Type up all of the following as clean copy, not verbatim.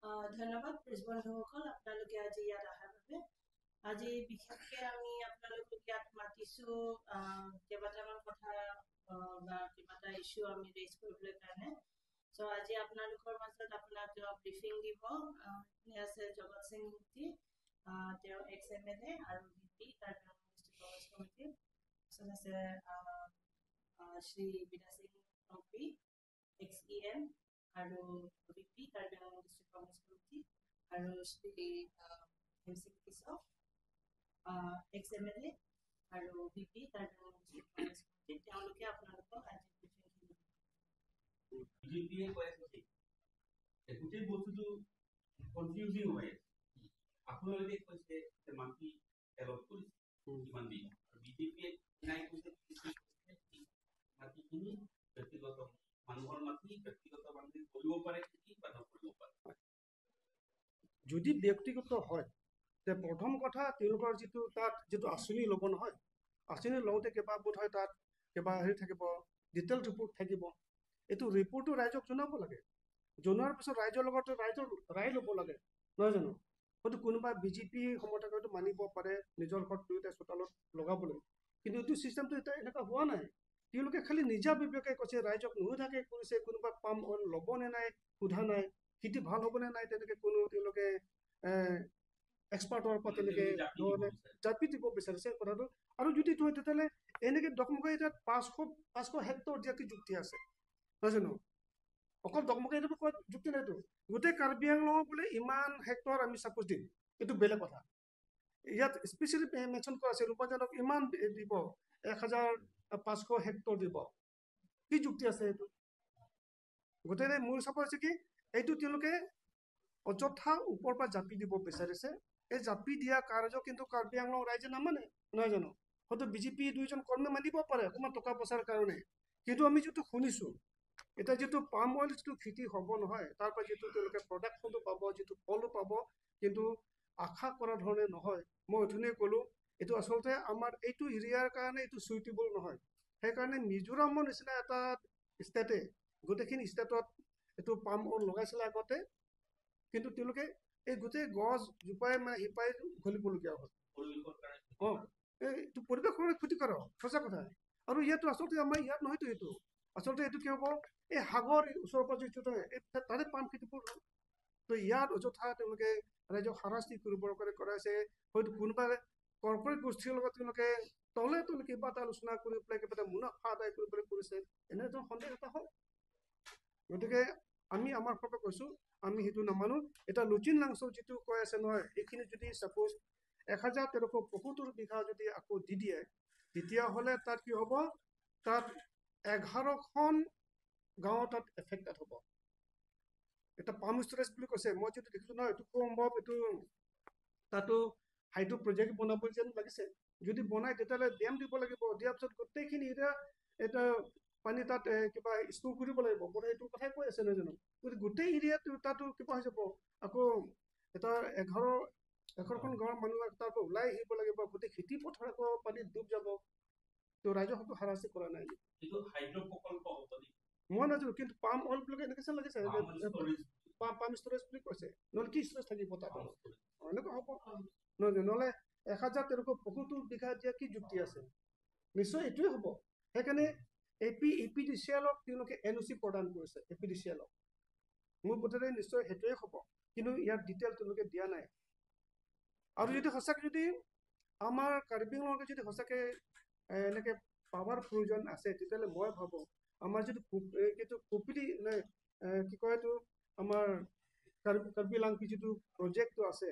ধন্যবাদ প্ৰেছ বন্ধুসকল, আপোনালোকে আজি ইয়াত অহাৰ বাবে। আজি বিশেষকে আমি আপোনালোকক ইয়াত মাতিছো কেইবাটামান কথা বা কিবা এটা ইছ্যু আমি ৰেইজ কৰিবলৈ কাৰণে। চ' আজি আপোনালোকৰ মাজত আপোনাক ব্ৰিফিং দিব আছে জগত সিং মুক্তি, তেওঁ এক্স এম এল এ আৰু V P Karbi Anglong district Congress কমিটিৰ। তাৰপিছত আছে শ্ৰী বিদা সিং টংপি, এক্স ই এম আৰু V P Karbi Anglong district Congress committee, আৰু শ্ৰী হেমসিং কিশোৰ, এক্স এম এল এ আৰু V P Karbi Anglong district Congress committee. তেওঁলোকে আপোনালোকক আজি ব্ৰিফিংখিনি দিব। বিজেপিয়ে কৈ আছে যে গোটেই বস্তুটো কনফিউজিং হৈ আছে। আপোনালোকে কৈছে যে মাটি এলট কৰিছে কিমান বিঘা, আৰু বিজেপিয়ে নাই কৈছে মাটিখিনি ব্যক্তিগত মানুহৰ মাটি, ব্যক্তিগত মানুহে কৰিব পাৰে খেতি বা নকৰিব পাৰে। যদি ব্যক্তিগত হয় তে প্ৰথম কথা তেওঁলোকৰ যিটো তাত যিটো আঁচনি ল'ব নহয়, আঁচনি লওঁতে কিবা বোধ হয় তাত কিবা হেৰি থাকিব, ডিটেইল ৰিপৰ্ট থাকিব। এইটো ৰিপৰ্টটো ৰাইজক জনাব লাগে, জনোৱাৰ পিছত ৰাইজৰ লগত ৰাইজৰ ৰায় ল'ব লাগে, নহয় জানো? হয়তো কোনোবা বিজেপি সমৰ্থকে হয়তো মানিব পাৰে নিজৰ ঘৰত দুয়োটা চোতালত লগাবলৈ, কিন্তু এইটো চিষ্টেমটো এতিয়া এনেকুৱা হোৱা নাই। তেওঁলোকে খালি নিজা বিবেকে কৈছে, ৰাইজক নুসুধাকে কৰিছে। কোনোবা পাম অইল ল'ব নে নাই সোধা নাই, খেতি ভাল হ'বনে নাই তেনেকে কোনো তেওঁলোকে এক্সপাৰ্টৰ পৰা তেনেকে জাপি দিব বিচাৰিছে কথাটো। আৰু যদি নহয় তেতিয়াহ'লে এনেকে দকমকা এতিয়া 500 হেক্টৰ দিয়া কি যুক্তি আছে, নহয় জানো? অকল দকমকা এইটো কোৱা যুক্তি নাইতো। গোটেই কাৰ্বি আংলং বোলে ইমান হেক্টৰ আমি ছাপ'জ দিম, এইটো বেলেগ কথা। ইয়াত স্পেচিয়েলি মেনশ্যন কৰা আছে ৰূপাজনক ইমান দিব, 1500 হেক্টৰ দিব, কি যুক্তি আছে এইটো? গোটেই মোৰ হিচাপত হৈছে কি এইটো তেওঁলোকে অযথা ওপৰৰ পৰা জাপি দিব বিচাৰিছে। এই জাপি দিয়া কাৰ্য কিন্তু কাৰ্বি আংলং ৰাইজে নামানে, নহয় জানো? হয়তো বিজেপি দুইজন কৰ্মী মানিব পাৰে অকণমান টকা পইচাৰ কাৰণে, কিন্তু আমি যিটো শুনিছোঁ এতিয়া যিটো পাম অইল যিটো খেতি হ'ব নহয়, তাৰ পৰা যিটো তেওঁলোকে প্ৰডাকশ্যনটো পাব, যিটো ফলো পাব, কিন্তু আশা কৰা ধৰণে নহয়। মই অথনিয়ে ক'লোঁ এইটো আচলতে আমাৰ এইটো এৰিয়াৰ কাৰণে এইটো চুইটেবল নহয়। সেইকাৰণে মিজোৰামৰ নিচিনা এটা ষ্টেটে গোটেইখিনি ষ্টেটত এইটো পাম অইল লগাইছিলে আগতে, কিন্তু তেওঁলোকে এই গোটেই গছ জোপাই মানে শিপাই উঘালিবলগীয়া হ'ল। এইটো পৰিৱেশৰ কাৰণে ক্ষতিকাৰক, সঁচা কথা। আৰু ইয়াতো আচলতে আমাৰ ইয়াত নহয়তো, এইটো আচলতে এইটো কি হ'ব, এই সাগৰ ওচৰৰ পৰা যিটো এই তাৰে পাম খেতিবোৰ হ'ল। তো ইয়াত অযথা তেওঁলোকে ৰাইজক হাৰাশাস্তি কৰিবৰ কাৰণে কৰাইছে। হয়তো কোনোবা কৰ্পৰেট গোষ্ঠীৰ লগত তেওঁলোকে তলে তলে কিবা এটা আলোচনা কৰি পেলাই কিবা এটা মুনাফা আদায় কৰিবলৈ কৰিছে, এনেধৰণৰ সন্দেহ এটা হয়। গতিকে আমি আমাৰ ফালৰ পৰা কৈছোঁ আমি সেইটো নামানো। এতিয়া লুচিন লাংচৌ যিটো কৈ আছে নহয়, এইখিনি যদি ছাপ'জ 1375 বিঘা যদি আকৌ দি দিয়ে, তেতিয়াহ'লে তাত কি হ'ব, তাত 11খন গাঁও তাত এফেক্টেড হ'ব। এটা পাম ষ্টৰেজ বুলি কৈছে, মই যিটো দেখিছোঁ নহয় এইটো খুব সম্ভৱ এইটো তাতো হাইড্ৰ প্ৰজেক্ট বনাব যেন লাগিছে। যদি বনাই তেতিয়াহ'লে ডেম দিব লাগিব, দিয়াৰ পিছত গোটেইখিনি এতিয়া এটা পানী তাত কিবা ষ্ট'ৰ কৰিব লাগিব, বোধহয় এইটো কথাই কৈ আছে নহয় জানো? গতিকে গোটেই এৰিয়াটো তাতো কিবা হৈ যাব। আকৌ এটা 11খন গাঁৱৰ মানুহ তাৰ পৰা ওলাই আহিব লাগিব, গোটেই খেতি পথাৰ আকৌ পানীত ডুব যাব। তো ৰাইজক হয়তো হাৰাশাস্তি কৰা নাই মই নাজানো, কিন্তু পাম অইল বুলি এনেকে যেন লাগিছে, পাম ষ্টৰেজ বুলি কৈছে, নহ'লে কি ষ্টৰেজ থাকিব তাত, এনেকুৱা হ'ব নহয়। নহ'লে 1375 বিঘা দিয়া কি যুক্তি আছে? নিশ্চয় এইটোৱে হ'ব। সেইকাৰণে এ পি ডি চি এলক তেওঁলোকে এন অ' চি প্ৰদান কৰিছে, এ পি ডি চি এলক মোৰ বোধেৰে নিশ্চয় সেইটোৱে হ'ব, কিন্তু ইয়াৰ ডিটেইল তেওঁলোকে দিয়া নাই। আৰু যদি সঁচাকৈ যদি আমাৰ কাৰ্বি আংলঙত যদি সঁচাকৈ এনেকৈ পাৱাৰ প্ৰয়োজন আছে, তেতিয়াহ'লে মই ভাবোঁ আমাৰ যিটো এইটো কপিলি নে কি কয় এইটো আমাৰ কাৰ্বি লাংপি যিটো প্ৰজেক্টটো আছে,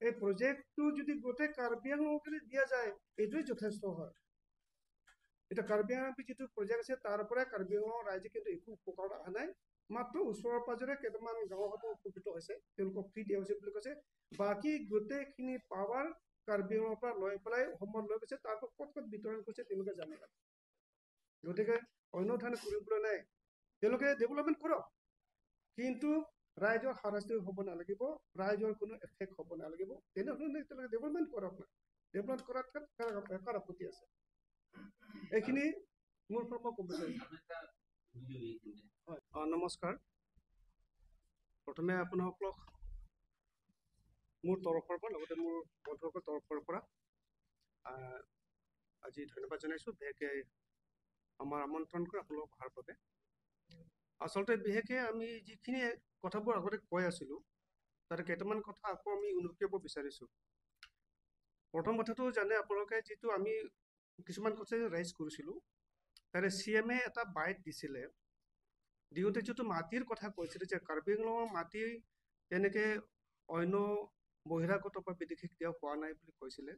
এই প্ৰজেক্টটো যদি গোটেই কাৰ্বি আংলঙক দিয়া যায় এইটোৱে যথেষ্ট হয়। এতিয়া কাৰ্বি আংলং যিটো প্ৰজেক্ট আছে তাৰ পৰাই কাৰ্বি আংলঙৰ ৰাইজে কিন্তু একো উপকাৰ অহা নাই, মাত্ৰ ওচৰৰ পাজৰে কেইটামান গাঁও হয়তো উপকৃত হৈছে, তেওঁলোকক ফ্ৰী দিয়া হৈছে বুলি কৈছে। বাকী গোটেইখিনি পাৱাৰ কাৰ্বি আংলঙৰ পৰা লৈ পেলাই অসমত লৈ গৈছে, তাৰ পৰা ক'ত ক'ত বিতৰণ কৰিছে তেওঁলোকে জানে। গতিকে অন্য ধৰণে কৰিবলৈ নাই, তেওঁলোকে ডেভেলপমেণ্ট কৰক, কিন্তু ৰাইজৰ হাৰাশাস্তি হ'ব নালাগিব, ৰাইজৰ কোনো এফেক্ট হ'ব নালাগিব, তেনেধৰণে তেওঁলোকে ডেভেলপমেণ্ট কৰক না। ডেভেলপমেণ্ট কৰাত কাৰ আপত্তি আছে? এইখিনি মোৰ ফালৰ পৰা ক'ব বিচাৰিছোঁ। হয়, নমস্কাৰ। প্ৰথমে আপোনাসকলক মোৰ তৰফৰ পৰা, লগতে মোৰ বন্ধুসকলৰ তৰফৰ পৰা আজি ধন্যবাদ জনাইছোঁ, বিশেষকৈ আমাৰ আমন্ত্ৰণ কৰি আপোনালোক অহাৰ বাবে। আচলতে বিশেষকৈ আমি যিখিনি কথাবোৰ আগতে কৈ আছিলোঁ, তাতে কেইটামান কথা আকৌ আমি উনুকিয়াব বিচাৰিছোঁ। প্ৰথম কথাটো জানে আপোনালোকে, যিটো আমি কিছুমান কথা ৰাইজ কৰিছিলোঁ, তাৰে চি এমে এটা বাইট দিছিলে, দিওঁতে যিটো মাটিৰ কথা কৈছিলে যে কাৰ্বি আংলঙৰ মাটি তেনেকৈ অন্য বহিৰাগত বা বিদেশীক দিয়া হোৱা নাই বুলি কৈছিলে।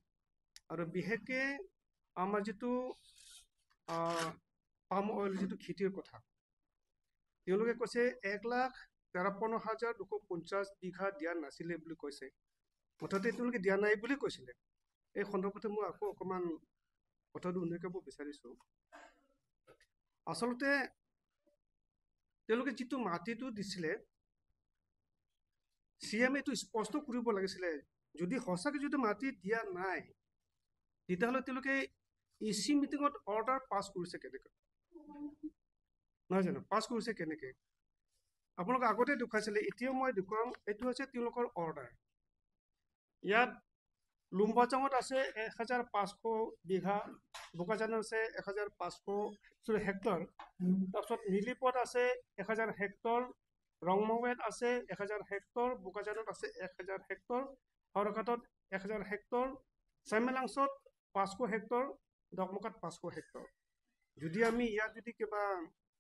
আৰু বিশেষকৈ আমাৰ যিটো পাম অইল যিটো খেতিৰ কথা, তেওঁলোকে কৈছে 1,53,250 বিঘা দিয়া নাছিলে বুলি কৈছে, মুঠতে তেওঁলোকে দিয়া নাই বুলি কৈছিলে। এই সন্দৰ্ভতে মই আকৌ অকণমান কথাটো উনুকিয়াব বিচাৰিছোঁ। আচলতে তেওঁলোকে যিটো মাটিটো দিছিলে, চি এম এইটো স্পষ্ট কৰিব লাগিছিলে, যদি সঁচাকৈ যদি মাটি দিয়া নাই তেতিয়াহ'লে তেওঁলোকে ই চি মিটিঙত অৰ্ডাৰ পাছ কৰিছে কেনেকৈ, নহয় জানো? পাছ কৰিছে কেনেকৈ? আপোনালোকে আগতে দেখুৱাইছিলে, এতিয়াও মই দেখুৱাম। এইটো হৈছে তেওঁলোকৰ অৰ্ডাৰ। ইয়াত লুম্বাজাঙত আছে 1,500 বিঘা, বোকাজানত আছে 1,500 হেক্টৰ, তাৰপিছত নীলিপত আছে 1,000 হেক্টৰ, ৰংমঙত আছে 1,000 হেক্টৰ, বোকাজানত আছে 1,000 হেক্টৰ, হাওৰাঘাটত 1,000 হেক্টৰ, চাইমেলাংছত 500 হেক্টৰ, ডকমকাত 500 হেক্টৰ। যদি আমি ইয়াত যদি কিবা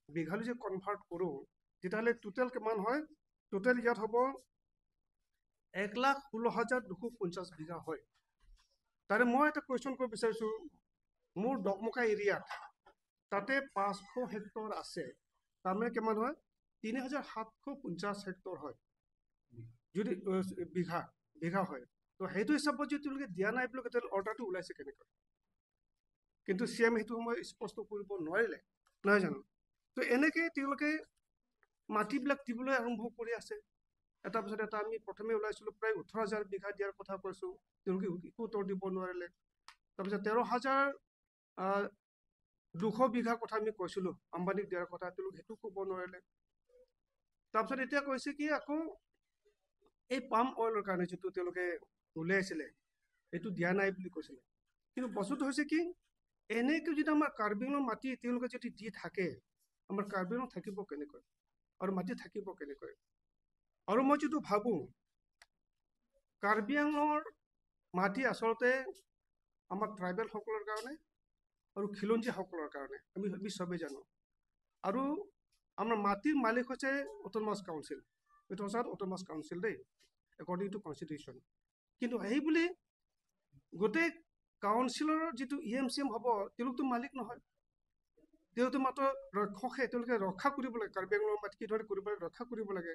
বিঘালৈ যদি কনভাৰ্ট কৰোঁ, তেতিয়াহ'লে টোটেল কিমান হয়? টোটেল ইয়াত হ'ব 1,16,250 বিঘা হয়। তাৰে মই এটা কুৱেশ্যন কৰিব বিচাৰিছোঁ, মোৰ ডকমকা এৰিয়াত তাতে 500 হেক্টৰ আছে, তাৰমানে কিমান হয়? 3,750 হেক্টৰ হয়, যদি বিঘা হয়। তো সেইটো হিচাপত যদি তেওঁলোকে দিয়া নাই বুলি তেতিয়াহ'লে অৰ্ডাৰটো ওলাইছে কেনেকৈ? কিন্তু চি এম সেইটো সময় স্পষ্ট কৰিব নোৱাৰিলে, নহয় জানো? তো এনেকৈ তেওঁলোকে মাটিবিলাক দিবলৈ আৰম্ভ কৰি আছে। এটা পিছত এটা। আমি প্ৰথমে ওলাইছিলোঁ প্ৰায় 18,000 বিঘা দিয়াৰ কথা কৈছোঁ, তেওঁলোকে একো উত্তৰ দিব নোৱাৰিলে। তাৰপিছত 13,200 বিঘা কথা আমি কৈছিলোঁ আম্বানীক দিয়াৰ কথা, তেওঁলোকে সেইটো ক'ব নোৱাৰিলে। তাৰপিছত এতিয়া কৈছে কি আকৌ এই পাম অইলৰ কাৰণে যিটো তেওঁলোকে উলিয়াইছিলে এইটো দিয়া নাই বুলি কৈছিলে। কিন্তু বস্তুটো হৈছে কি, এনেকৈ যদি আমাৰ কাৰ্বি আংলং মাটি তেওঁলোকে যদি দি থাকে, আমাৰ কাৰ্বি আংলং থাকিব কেনেকৈ আৰু মাটি থাকিব কেনেকৈ? আৰু মই যিটো ভাবোঁ, কাৰ্বি আংলঙৰ মাটি আচলতে আমাৰ ট্ৰাইবেলসকলৰ কাৰণে আৰু খিলঞ্জীয়াসকলৰ কাৰণে, আমি চবেই জানো। আৰু আমাৰ মাটিৰ মালিক হৈছে অট'নমাছ কাউন্সিল, এইটো সঁচা অট'নমাছ কাউন্সিল দেই, একৰ্ডিং টু কনষ্টিটিউশ্যন। কিন্তু সেই বুলি গোটেই কাউন্সিলৰ যিটো ই এম চি এম হ'ব, তেওঁলোকতো মালিক নহয়, তেওঁলোকতো মাত্ৰ ৰক্ষকহে, তেওঁলোকে ৰক্ষা কৰিব লাগে কাৰ্বি আংলঙৰ মাটি কি ধৰণে কৰিব লাগে ৰক্ষা কৰিব লাগে।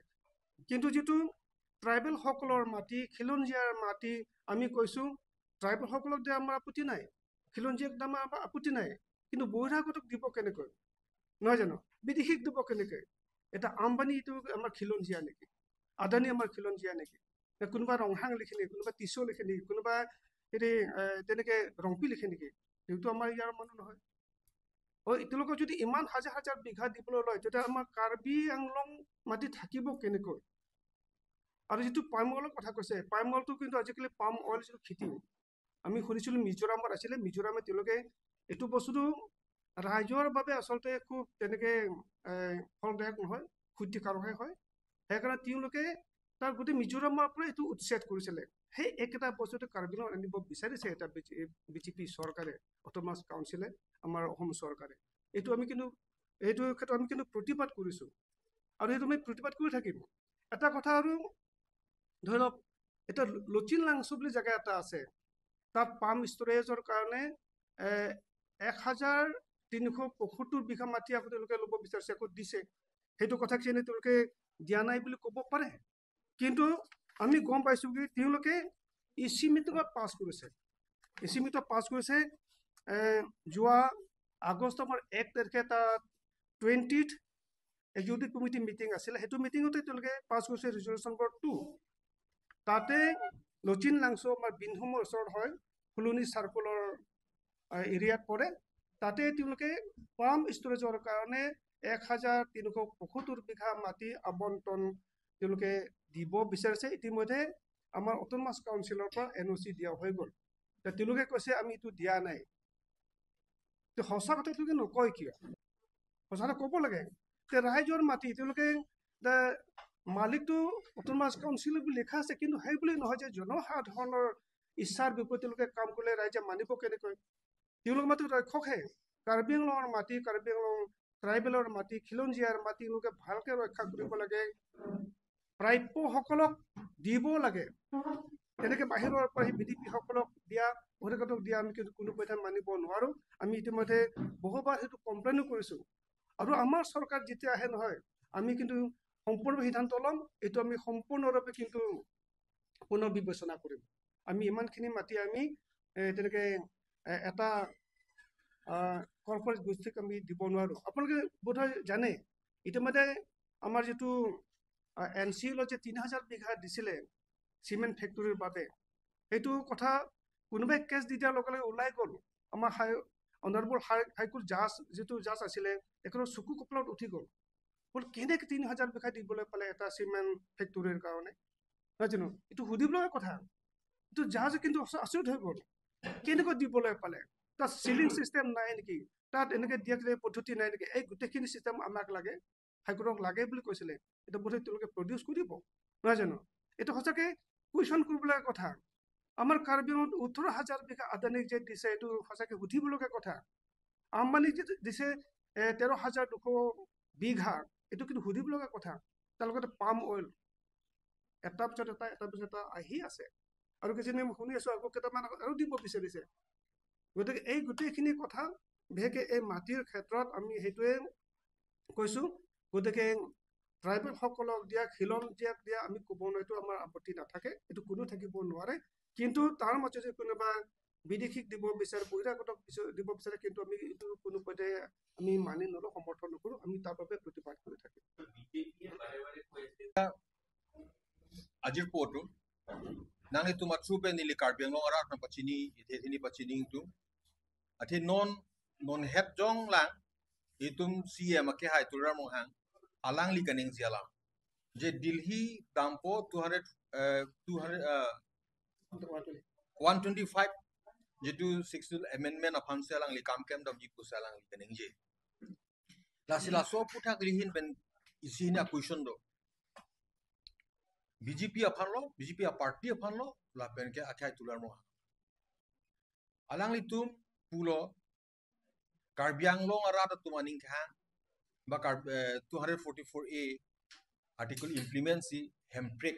কিন্তু যিটো ট্ৰাইবেলসকলৰ মাটি, খিলঞ্জীয়াৰ মাটি, আমি কৈছোঁ ট্ৰাইবেলসকলক দিয়া আমাৰ আপত্তি নাই, খিলঞ্জীয়াক দিয়া আমাৰ আপত্তি নাই, কিন্তু বহিৰাগতক দিব কেনেকৈ, নহয় জানো? বিদেশীক দিব কেনেকৈ? এতিয়া আম্বানী এইটো আমাৰ খিলঞ্জীয়া নেকি? আদানী আমাৰ খিলঞ্জীয়া নেকি? কোনোবা ৰংহাং লিখে নেকি? কোনোবা টিচৌ লিখে নেকি? কোনোবা হেৰি তেনেকৈ ৰংপি লিখে নেকি? সেইটো আমাৰ ইয়াৰ মানুহ নহয়। তেওঁলোকক যদি ইমান হাজাৰ হাজাৰ বিঘা দিবলৈ লয়, তেতিয়া আমাৰ কাৰ্বি আংলং মাটি থাকিব কেনেকৈ? আৰু যিটো পাম অইলৰ কথা কৈছে, পাম অইলটো কিন্তু আজিকালি পাম অইল যিটো খেতি আমি শুনিছিলোঁ মিজোৰামত আছিলে, মিজোৰামে তেওঁলোকে এইটো বস্তুটো ৰাইজৰ বাবে আচলতে খুব তেনেকৈ ফলদায়ক নহয়, ক্ষতিকাৰকহে হয়। সেইকাৰণে তেওঁলোকে তাৰ গোটেই মিজোৰামৰ পৰা এইটো উচ্ছেদ কৰিছিলে। সেই একেটা বস্তুটো কাৰ্বি আংলঙত আনিব বিচাৰিছে এটা বিজেপি চৰকাৰে, অট'নমাছ কাউন্সিলে, আমাৰ অসম চৰকাৰে। এইটো আমি কিন্তু এইটো ক্ষেত্ৰত আমি কিন্তু প্ৰতিবাদ কৰিছোঁ আৰু সেইটো আমি প্ৰতিবাদ কৰি থাকিম। এটা কথা আৰু ধৰি লওক, এতিয়া লচিন লাংচু বুলি জেগা এটা আছে, তাত পাম ষ্ট'ৰেজৰ কাৰণে 1,375 বিঘা মাটি আকৌ তেওঁলোকে ল'ব বিচাৰিছে, আকৌ দিছে। সেইটো কথা কিজানি তেওঁলোকে দিয়া নাই বুলি ক'ব পাৰে, কিন্তু আমি গম পাইছোঁ কি তেওঁলোকে ই চি মিটিঙত পাছ কৰিছে। ই চি মিটিঙত পাছ কৰিছে যোৱা আগষ্ট মাহৰ 1 তাৰিখে তাত 20th executive committee meeting আছিলে, সেইটো মিটিঙতে তেওঁলোকে পাছ কৰিছে ৰিজলিউশ্যন নম্বৰ 2। তাতে লচিন লাংচু আমাৰ বিনহুমৰ ওচৰত হয়, ফুলনি চাৰ্কলৰ এৰিয়াত পৰে। তাতে তেওঁলোকে পাম ষ্ট'ৰেজৰ কাৰণে 1,375 বিঘা মাটি আবণ্টন তেওঁলোকে দিব বিচাৰিছে। ইতিমধ্যে আমাৰ অট'নমাছ কাউন্সিলৰ পৰা NOC দিয়া হৈ গ'ল। তেওঁলোকে কৈছে আমি এইটো দিয়া নাই। সঁচা কথা তেওঁলোকে নকয় কিয়? সঁচা কথা ক'ব লাগে। ৰাইজৰ মাটি তেওঁলোকে মালিকটো অট'নমাছ কাউন্সিল বুলি লিখা আছে, কিন্তু সেই বুলি নহয় যে জনসাধাৰণৰ ইচ্ছাৰ বিপৰীতে তেওঁলোকে কাম কৰিলে ৰাইজে মানিব কেনেকৈ? তেওঁলোক মাত্ৰ ৰক্ষকহে। কাৰ্বি আংলঙৰ মাটি, কাৰ্বি আংলং ট্ৰাইবেলৰ মাটি, খিলঞ্জীয়াৰ মাটি তেওঁলোকে ভালকৈ ৰক্ষা কৰিব লাগে, প্ৰাপ্যসকলক দিব লাগে। তেনেকৈ বাহিৰৰ পৰা সেই বিদেশীসকলক দিয়া, বহিৰাগতক দিয়া আমি কিন্তু কোনো পধ্যে মানিব নোৱাৰোঁ। আমি ইতিমধ্যে বহুবাৰ সেইটো কমপ্লেইনো কৰিছোঁ। আৰু আমাৰ চৰকাৰ যেতিয়া আহে নহয়, আমি কিন্তু সম্পূৰ্ণ সিদ্ধান্ত ল'ম, এইটো আমি সম্পূৰ্ণৰূপে কিন্তু পুনৰ বিবেচনা কৰিম। আমি ইমানখিনি মাটি আমি তেনেকৈ এটা কৰ্পৰেট গোষ্ঠীক আমি দিব নোৱাৰোঁ। আপোনালোকে বোধহয় জানে, ইতিমধ্যে আমাৰ যিটো NCL যে 3000 বিঘা দিছিলে চিমেণ্ট ফেক্টৰীৰ বাবে, সেইটো কথা কোনোবাই কেছ দি দিয়াৰ লগে লগে ওলাই গ'ল। আমাৰ অনাৰেবল হাইকোৰ্ট জাজ যিটো জাজ আছিলে, তেখেতৰ চকু কপালত উঠি গ'ল। বোলে কেনেকৈ 3000 বিঘা দিবলৈ পালে এটা চিমেণ্ট ফেক্টৰীৰ কাৰণে, নহয় জানো? এইটো সুধিবলগীয়া কথা। এইটো জাজ কিন্তু আচৰিত হৈ গ'ল, কেনেকৈ দিবলৈ পালে? তাত চিলিং চিষ্টেম নাই নেকি? তাত এনেকৈ দিয়া পদ্ধতি নাই নেকি? এই গোটেইখিনি চিষ্টেম আমাক লাগে, হাইকোৰ্টক লাগে বুলি কৈছিলে। এইটো বোধহয় তেওঁলোকে প্ৰডিউচ কৰিব, নহয় জানো? এইটো সঁচাকৈ কুৱেশ্যন কৰিবলগীয়া কথা। আমাৰ কাৰ্বি আংলঙত 18,000 বিঘা আদানীক যে দিছে, এইটো সঁচাকৈ সুধিবলগীয়া কথা। আম্বানীক যে দিছে 13,200 বিঘা, এইটো কিন্তু সুধিবলগীয়া কথা। তাৰ লগতে পাম অইল এটাৰ পিছত এটা, এটাৰ পিছত এটা আহি আছে। আৰু কিছুদিন মই শুনি আছোঁ আকৌ কেইটামান আৰু দিব বিচাৰিছে। গতিকে এই গোটেইখিনি কথা বিশেষকৈ এই মাটিৰ ক্ষেত্ৰত আমি সেইটোৱে কৈছোঁ। গতিকে ট্ৰাইবেলসকলক দিয়া, খিলঞ্জীয়াক দিয়া আমি ক'ব নোৱাৰোঁ, এইটো আমাৰ আপত্তি নাথাকে, এইটো কোনো থাকিব নোৱাৰে। কিন্তু তাৰ মাজত যদি কোনোবা বিদেশীক দিব বিচাৰে, বহিৰাগতক দিব বিচাৰে, কিন্তু আমি এইটো কোনো পধ্যে আমি মানি নলওঁ, সমৰ্থন নকৰোঁ। আমি তাৰ বাবে প্ৰতিবাদ কৰি থাকিম। আজিৰ পুৱাটো nang itu matsupe nili Karbi Anglong arak na pachini ithethini pachini itu athi non non head jong lang itum CM ake hai turar mong hang alang li kaning zialam je Delhi dampo 200 125 jetu 6 amendment aphan se alang li kam kem dam ji ku se alang li kaning je lasila so putha grihin ben isina question do BJP aphan lo, BJP a party aphan lo, la pen ke athai tular mo alang li tum pulo Karbi Anglong arata tumaning kha ba 244A article implement si hemprek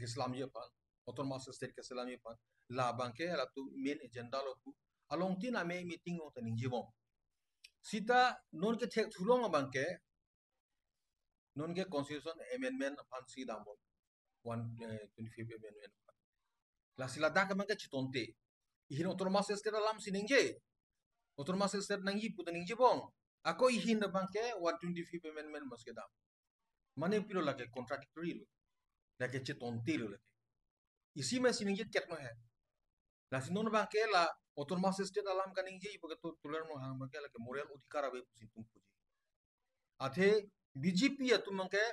Islam ye pan autonomous state ke Islam ye pan la bangke la tu main agenda lo pu along tin ame meeting o taning jibom sita non ke thek thulong bangke non ke constitution amendment aphan si dambol 125 amendment la sila da ka bangke chitonte ihin autonomous state alam siningje autonomous state nangi putaning jibong ako ihin na bangke 125 amendment maske dam mane pilo lage contradictory lo lage chitonte lo lage isi mein siningje ketno hai la sinon bangke la autonomous state alam kaning je ipoke to tular mo hang bangke lage moral odhikar abe pusin tum puji athe BJP atum bangke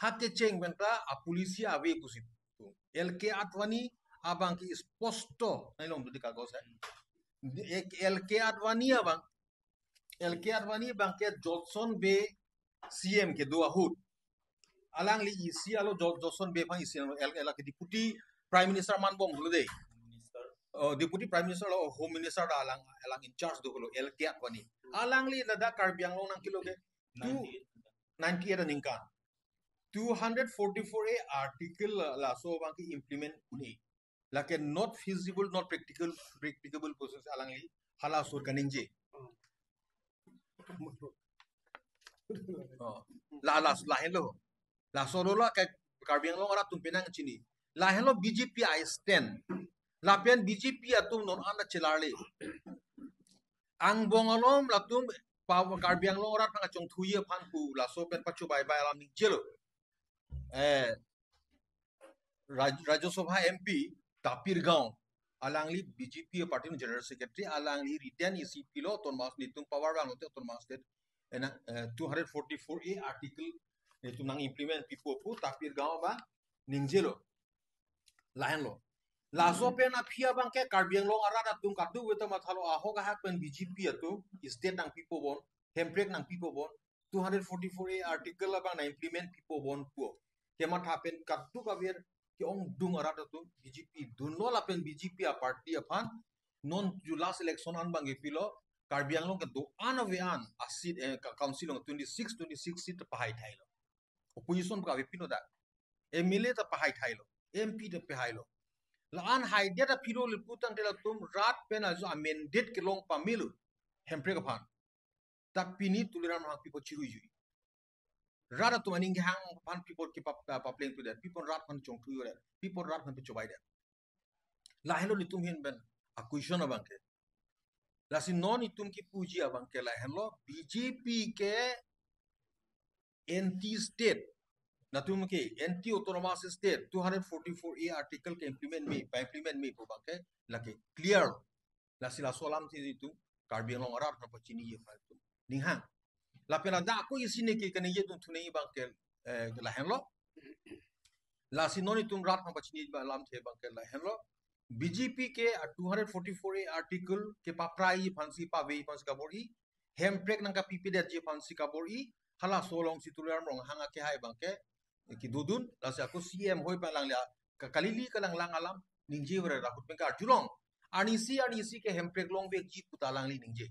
hate cheng benta a police abe pusin LK Advani abang ki স্পষ্ট নাইলম যদি কাগজ है এক LK Advani abang LK Advani bangke Johnson be CM ke dua hut alang li EC alo Johnson be phang EC L L ke deputy prime minister man bong hulu de deputy prime minister lo home minister da alang alang in charge do hulu LK Advani alang li da Karbi Anglong nang kilo ke 98 ningka 244A article la so bangke implement uni lake not feasible not practical practicable process alang li hala sur kaning je la la la hello la solo la ka Karbi Anglong ara tumpenang chini la hello BJP I stand la pen BJP atum non anda chelarle ang bongalom la tum pa Karbi Anglong ara phanga chong thuye phan pu la so pen pachu bye bye alam ning jelo Rajya Sabha MP Tapir Gao alangli BJP party general secretary alangli written ECP lo autonomous nitum power bang lote autonomous state ena 244A article nitum nang implement pipo pu Tapir Gao ba ningjelo Lahenlo lazo pen aphia bangke Karbi Anglong arada tum kadu weta mathalo ahok ahak pen BJP atu state nang people bon hemprek nang people bon 244A article abang na implement people bon puo kema thapen kadu kabir ki ong dung arada tum BJP dunlo la pen BJP a party aphan non ju last election an bang epilo Karbi Anglong ke do an ave an a seat council 26 26 seat pahai thailo opposition ka pino da MLA ta pahai thailo MP ta pahailo la an hai dia ta phiro le putang tela tum rat pen ajo amended ke long pamilu hempre ka phan ta pini Tuliram Ronghang people chiru jui rata tum aning hang phan people ke pa playing to that people rat phan chong thu that people rat phan chobai that la hello ni tum hin ben a question abang ke la si non itum ki puji abang ke la hello BJP ke anti state natum ke anti autonomous state 244A article ke implement me by implement me po bangke lake clear la sila solam ti itu Karbi Anglong arat na pachini ye fa tu ninghang la pena da ko isine ke kane ye tu thunei bangke la henlo la sinoni tum rat na pachini ba lam the bangke la henlo BJP ke 244A article ke paprai phansi pa ve phansi ka bori hemprek nang ka PP de je phansi ka bori hala solong Situliram Ronghang ke hai bangke ki dudun la sa ko CM hoi pa lang la kalili kalang lang alam ningje wara rakut pengka julong anisi anisi ke hemprek long ve ji putalang li ningje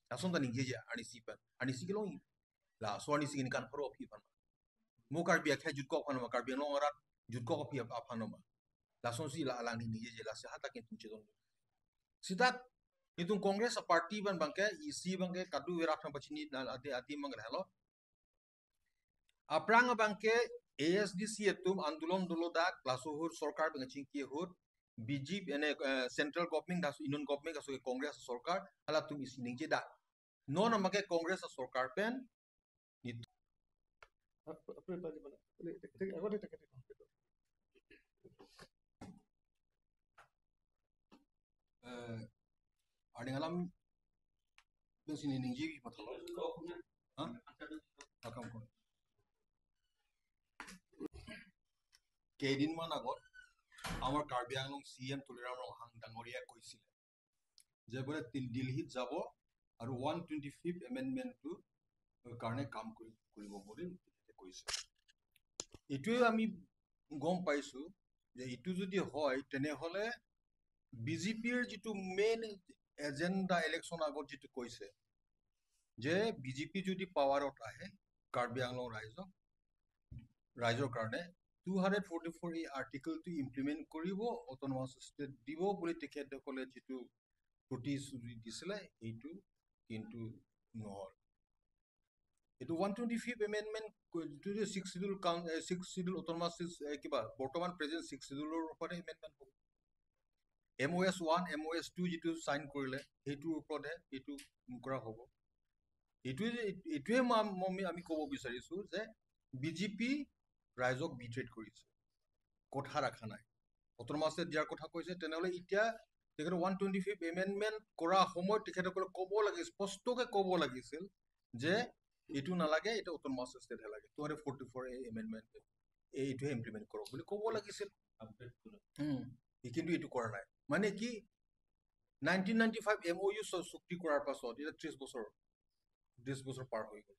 la son ta ningje ja anisi pa anisi ke long la so anisi kin kan phro phi phan mo kar bi kha jut ko phan ma kar bi long rat jut ko phi phan ma la son si la lang ni ningje je la sa hata ke tu che don sidat itun Congress party ban bangke EC bangke kadu we rat pachini ati ati mang hello aprang bangke ASDC etum andolon dolo da clasohur sarkar bangke chingki hur BJP ene central government da union government ka so Congress sarkar hala tum isi ningje da non amake Congress sarkar pen ni apre pa bana agote take adingalam bensini ningje bi mathalo ha akam ko কেইদিনমান আগত আমাৰ Karbi Anglong CM Tuliram Ronghang ডাঙৰীয়াই কৈছিলে যে বোলে দিল্লীত যাব আৰু 125 এমেণ্ডমেণ্টটো কাৰণে কাম কৰিব বুলি তেখেতে কৈছে। এইটোৱে আমি গম পাইছোঁ যে এইটো যদি হয় তেনেহ'লে বিজেপিৰ যিটো মেইন এজেণ্ডা ইলেকশ্যন আগত যিটো কৈছে যে বিজেপি যদি পাৱাৰত আহে কাৰ্বি আংলং ৰাইজৰ কাৰণে 244 এই আৰ্টিকলটো ইমপ্লিমেণ্ট কৰিব, অট'নমাছ ষ্টেট দিব বুলি তেখেতসকলে যিটো প্ৰতিশ্ৰুতি দিছিলে এইটো কিন্তু নহ'ল। এইটো 125 এমেণ্ডমেণ্ট যিটো ছিক্স চিডিউল অট'নমাছ কিবা বৰ্তমান প্ৰেজেণ্ট ছিক্স চিডিউলৰ ওপৰতে এমেণ্ডমেণ্ট হ'ব। MOS 1 MOS 2 যিটো চাইন কৰিলে সেইটোৰ ওপৰতহে এইটো কৰা হ'ব। এইটোৱে আমি ক'ব বিচাৰিছোঁ যে বিজেপি ৰাইজক বিট্ৰেট কৰিছে, কথা ৰখা নাই, অট'নমাছ ষ্টেট দিয়াৰ কথা কৈছে। তেনেহ'লে এতিয়া তেখেতে 125 এমেণ্ডমেণ্ট কৰা সময়ত তেখেতসকলে ক'ব লাগে, স্পষ্টকৈ ক'ব লাগিছিল যে এইটো নালাগে, এইটো অট'নমাছ ষ্টেটহে লাগে, 244 এমেণ্ডমেণ্ট এইটোহে ইমপ্লিমেণ্ট কৰক বুলি ক'ব লাগিছিল। কিন্তু এইটো কৰা নাই। মানে কি 1995 MOU চুক্তি কৰাৰ পাছত এতিয়া 30 বছৰ পাৰ হৈ গ'ল।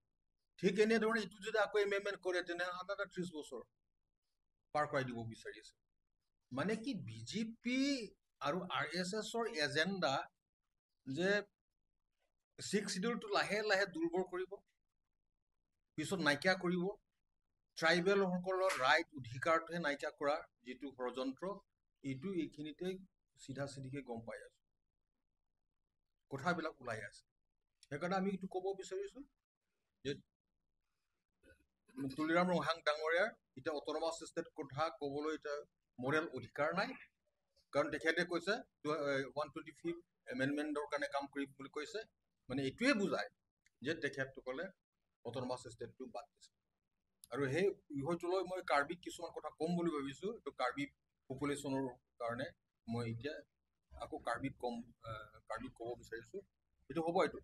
ঠিক এনেধৰণে এইটো যদি আকৌ এমেণ্ডমেণ্ট কৰে তেনেহ'লে আধা 30 বছৰ পাৰ কৰাই দিব বিচাৰিছে। মানে কি বিজেপি আৰু RSSৰ এজেণ্ডা যে ছিক্স চিডিউলটো লাহে লাহে দুৰ্বল কৰিব, পিছত নাইকিয়া কৰিব, ট্ৰাইবেলসকলৰ ৰাইট অধিকাৰটোহে নাইকিয়া কৰা যিটো ষড়যন্ত্ৰ, এইটো এইখিনিতে চিধা চিধিকে গম পাই আছো, কথাবিলাক ওলাই আছে। সেইকাৰণে আমি এইটো ক'ব বিচাৰিছোঁ যে তুলিৰাম ৰংহাং ডাঙৰীয়াৰ এতিয়া অট'নমাছ ষ্টেট কথা ক'বলৈ এতিয়া মৰেল অধিকাৰ নাই, কাৰণ তেখেতে কৈছে 125 এমেণ্ডমেণ্টৰ কাৰণে কাম কৰিম বুলি কৈছে। মানে এইটোৱে বুজায় যে তেখেতসকলে অট'নমাছ ষ্টেটটো বাদ দিছে। আৰু সেই বিষয়টোলৈ মই কাৰ্বিক কিছুমান কথা ক'ম বুলি ভাবিছোঁ। এইটো কাৰ্বি পপুলেশ্যনৰ কাৰণে মই এতিয়া আকৌ কাৰ্বিক ক'ব বিচাৰিছোঁ। এইটো হ'ব, এইটো